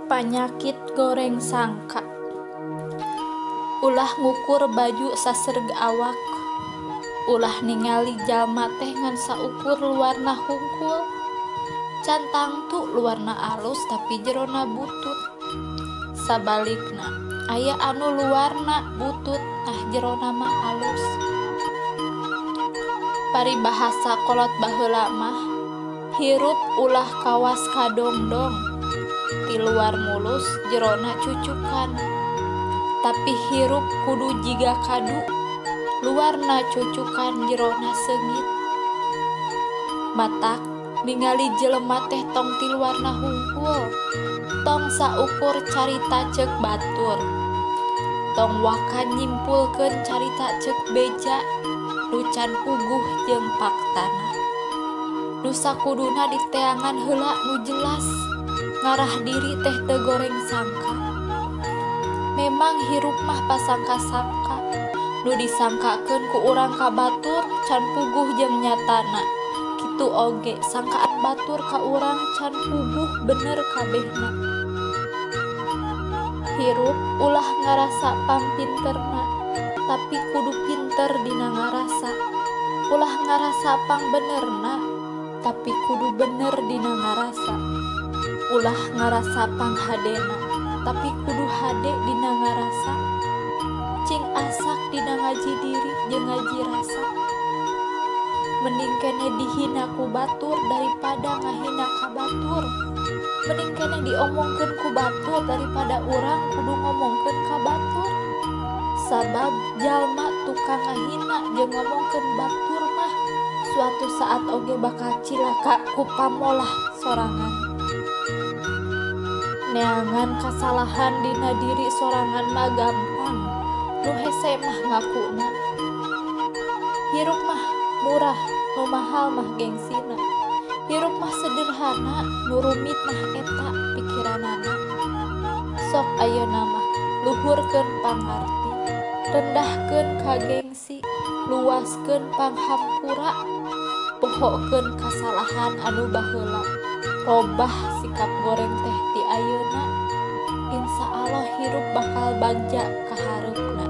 Panyakit goreng sangka. Ulah ngukur baju sasereg awak. Ulah ningali jalma teh ngan saukur luarna hungkul. Can tangtu luarna alus tapi jerona butut. Sabalikna, aya anu luarna butut nah jerona mah alus. Paribahasa kolot baheula mah, hirup ulah kawas kadongdong. Ti luar mulus jerona cucukan. Tapi hirup kudu jiga kadu, luarna cucukan jerona seungit. Matak ningali jelema teh tong ti luarna hungkul, tong saukur carita ceuk batur, tong waka nyimpulkeun carita ceuk beja nu can puguh jeung faktana. Nu sakuduna diteangan heula nu jelas, ngarah diri teh teu goreng sangka. Memang hirup mah pasangka-sangka, nu disangkakeun ku urang ka batur can puguh jeung nyatana. Kitu oge sangkaan batur ka urang can puguh bener kabehna. Hirup ulah ngarasa pangpinterna, tapi kudu pinter dina ngarasa. Ulah ngarasa pangbenerna, tapi kudu bener dina ngarasa. Ulah ngarasa panghadena, tapi kudu hade dina ngarasa. Cing asak dina ngaji diri jeung ngaji rasa. Mending keneh dihina ku batur daripada ngahina ka batur. Mending keneh diomongkeun ku batur daripada urang kudu ngomongkeun ka batur. Sabab jalma tukang ngahina jeung ngomongkeun batur mah suatu saat oge bakal cilaka ku pamolah sorangan. Neangan kasalahan dina diri sorangan mah gampang, nu hese mah ngakuna. Hirup mah murah, nu mahal mah gengsina. Hirup mah sederhana, nu rumit mah eta pikiranana. Sok ayeuna mah luhurkeun pangarti, rendahkeun kagengsi, luaskeun panghampura, pohokeun kasalahan anu baheula. Robah sikap goreng teh ti ayeuna, insya Allah hirup bakal bagja ka hareupna.